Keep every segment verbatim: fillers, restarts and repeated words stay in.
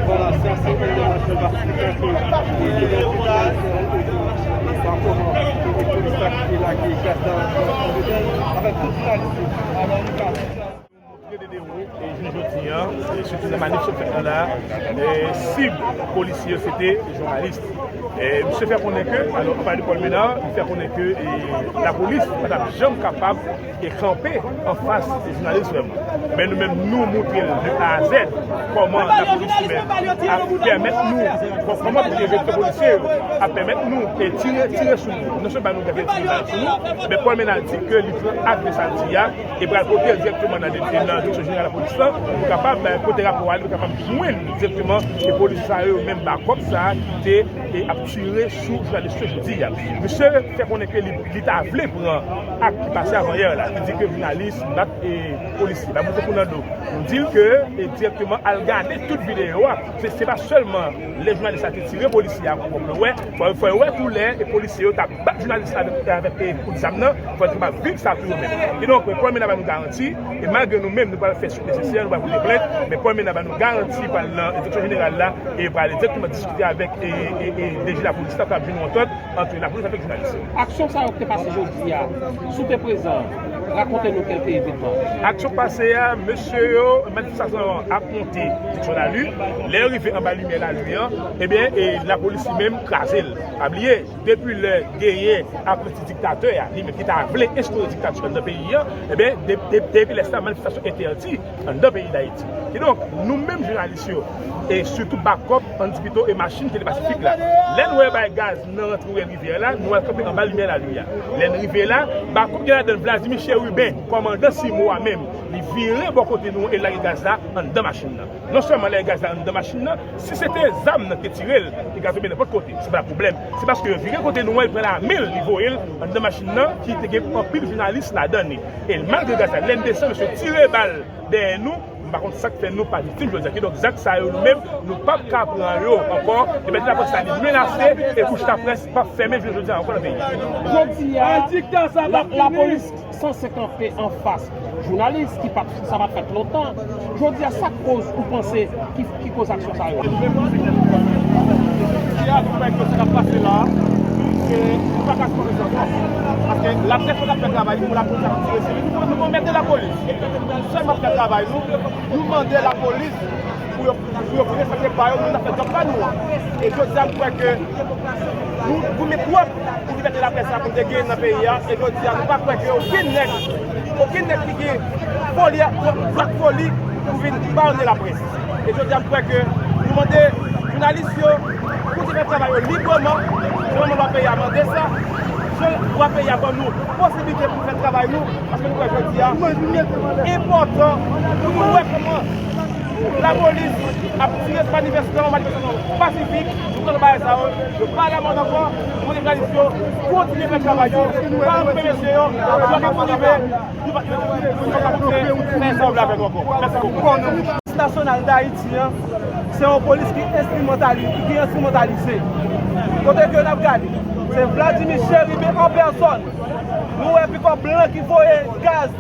Voilà, sa se yon dèmach pasifik ke li te fè pa rapò a sa ki te la ki gad la avèk tout jounalis. Montre de dewo e jounen jodi a, e sitou nan manif sot fèt la la, e sib polisye yo se te jounalis. E misye fè konnen ke, alò, anpale de Paul Ménard, li fè konnen ke e, lapolis pa t ap janm kapab e kanpe anfas jounalis vrèman. Men nou menm, nou montre l de A a Z kòman lapolis li menm ap pèmèt nou, kò- kòman pou envektif polisye yo ap pèmèt nou e tire, tire sou nou. Non sèlman nou gade tire bal sou nou, men Paul Ménard di ke li pran ak de sa l di a, e pral pote l dirèkteman nan de- nan direksyon jeneral lapolis la, pou kapab, eh, pote rapò a li, pou kapab jwenn direkteman e polisye sa yo, menm bakòp sa a ki te e ap tire sou jounalis yo jodi a. Misye fè konnen ke li, li ta vle pran ak ki pase avanyè la, ki di ke jounalis bat e polisye. Ba mwen tankou nan do. Nou di l ke e direkteman al gade tout videyo a. Se, se pa sèlman lè jounalis la te tire polisye a pou w wè, fò, fò yo wè tou lè e polisye yo t ap bat jounalis la avèk, avèk e kout zam nan, fò yo te kapab viv sa tou yo menm. Kidonk, Paul Ménard ba nou garanti, e malgre nou menm, nou pral fè sik nesesè, nou pral pote plent, men Paul Ménard ba nou garanti, pral nan direksyon jeneral la, e pral direkteman diskite avèk e, e, e D G lapolis la, pou ap jwenn yon antant ant lapolis avèk jounalis yo. Aksyon sa yo ki te pase jodi a, si w te prezan, rakonte nou kèlke evènman. Aksyon k pase a, mesye yo, manifestasyon an ap monte direksyon Lali. Lè yo rive anba limyè Lali an, ebyen, e lapolis li menm kraze l. Pa bliye, depi lè genyen apranti diktatè a, li menm ki ta vle enstore diktati anndan peyi an, ebyen, de- de- depi lè sa, manifestasyon entèdi anndan peyi Dayiti. Kidonk, nou menm jounalis yo, e sitou bakòp, ann di pito, e machin ki te pasifik la. Lè n wè yo bay gaz nan rantre Riyèl Rivyè la, nou al kanpe anba limyè Lali a. Lè n rive la, bakòp gen ladan l Vladimir Chérubin, kòmandan Simo a menm, li vire bò kote nou e lage gaz la anndan machin nan. Non sèlman lage gaz la anndan machin nan, si se te zam nan ki te tire l, te ka tonbe nenpòt kote, se pa pwoblèm. Se paske yo vire kote nou an, li pran lame l, li voye l anndan machin nan, ki te gen anpil jounalis ladan li. E malgre gaz la, lè n desann, misye tire bal dèyè nou, m pa konn sa k fè nou pa viktim jodi a. Kidonk, zak sa yo, nou menm, nou p ap ka pran yo ankò. Libète laprès la, li menase, e kouch laprès p ap fèmen jounen jodi a ankò nan peyi a. Jodi a, la, lapolis sanse kanpe anfas jounalis ki pa t, sa pa t fèt lontan. Jodi a, sa k koz ou panse ki, ki koz aksyon sa yo? Jodi a, nou kwè ke sa k ap pase la a, se, nou pa ka sipoze sa ankò. Paske laprès pa t ap fè travay li pou lapolis ap tire sou li. Nou, nou, nou mèt de lapolis. Sèlman fè travay nou. Nou mande lapolis pou yo, pou yo prespekte pa yo, nou nan fè djòb pa nou an. E jodi a, m kwè ke nou goumen twòp pou libète laprès la pou n te genyen nan peyi a. E jodi a, nou pa kwè ke okenn nèg, okenn nèg ki gen foli, zak foli pou vin bawone laprès. E jodi a, m kwè ke nou mande jounalis yo kontinye fè travay yo libreman, jan lwa peyi a mande sa, jan lwa peyi a ban nou posiblite pou fè travay nou, paske nou kwè jodi a, enpòtan pou nou wè kòman lapolis ap tire sou manifestan, manifestasyon pasifik, nou konn bagay sa yo, yo pa la mòd ankò, nou mande jounalis yo kontinye fè travay yo, pa anpeche mesye yo, yo ap rive, nou pa, nou pa ka fè sa yo vle avè nou ankò. Mèsi bokou. Polis Nasyonal Dayiti an, se yon polis ki enstrimantali-, ki enstrimantalize. Kote ke n ap gade, se Vladimir Chérubin an pèsòn. Nou wè pikòp blan ki voye gaz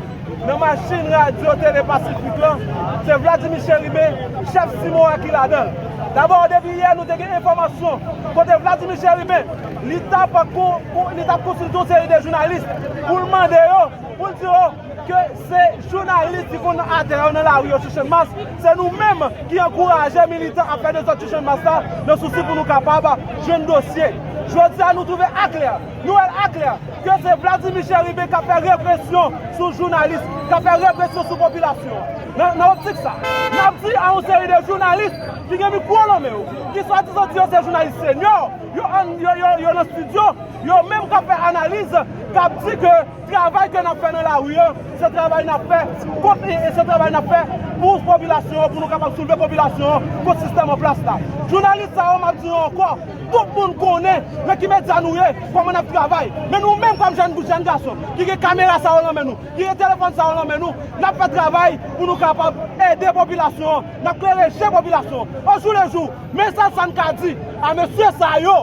nan machin radyo Tele Pasifik lan, se Vladimir Chérubin, chèf Simo a ki ladan l. Dabò, depi yè, nou te gen enfòmasyon kote Vladimir Chérubin, li t ap kon-, kon-, li t ap konsilte yon seri de jounalis pou l mande yo, pou l di yo ke se jounalis ki konn atè yo nan lari yo sou Channmas, se nou menm ki ankouraje militan ap fè dezòd sou Channmas la, nan sousi pou nou kapab jwenn dosye. Jodi a, nou twouve aklè, nou wè l aklè, ke se Vladimir Chérubin k ap fè represyon sou jounalis, k ap fè represyon sou popilasyon an. Nan, nan optik sa, n ap di a yon seri de jounalis ki gen mikwo nan men yo, ki swadizan di yo se jounalis senyò, yo ann, yo, yo, yo nan estidyo, yo menm k ap fè analiz, k ap di ke travay ke n ap fè nan lari an, se travay n ap fè kont, e, e se travay n ap fè pou popilasyon an, pou nou kapab soulve popilasyon an kont sistèm an plas la. Jounalis sa yo, m ap di yo ankò, tout moun konnen nan ki medya nou ye, kòman n ap travay. Men nou menm kòm jèn, jèn gason ki gen kamera sa yo nan men nou, ki gen telefòn sa yo nan men nou, n ap fè travay pou nou kapab ede popilasyon an, n ap klere je popilasyon an. Ojoulejou, mesaj sa n ka di a mesye sa yo,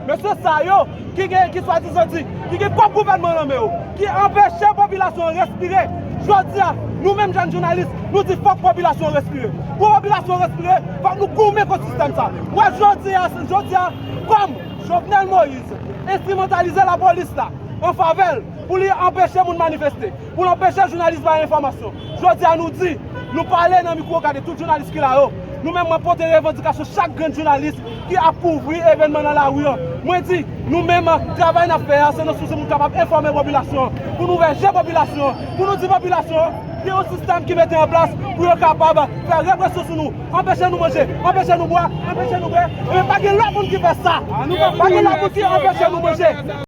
Mesye sa yo ki gen, ki swadizan di, ki gen kòb gouvènman nan men yo, ki anpeche popilasyon an respire. Jodi a, nou menm jèn jounalis, nou di fòk popilasyon an respire. Pou popilasyon an respire, fòk nou goumen kont sistèm sa. Wè jodi a, jodi a, kòm Jovenel Moïse enstrimantalize lapolis la an favè l pou li anpeche moun manifeste, pou l anpeche jounalis bay enfòmasyon. Jodi a nou di, nou pale nan mikwo gade tout jounalis ki la yo. Nou menm mwen pote revandikasyon chak grenn jounalis ki ap kouvri evènman nan lari an. Mwen di, nou menm travay n ap fè a, se nan sousi pou nou kapab enfòme popilasyon an, pou nou ouvè je popilasyon an, pou nou di popilasyon an, gen yon sistèm ki mete an plas pou yo kapab fè represyon sou nou, anpeche nou manje, anpeche nou bwè, anpeche nou bwè. Ebyen pa gen lòt moun ki fè sa. Pa gen lòt moun ki anpeche nou manje.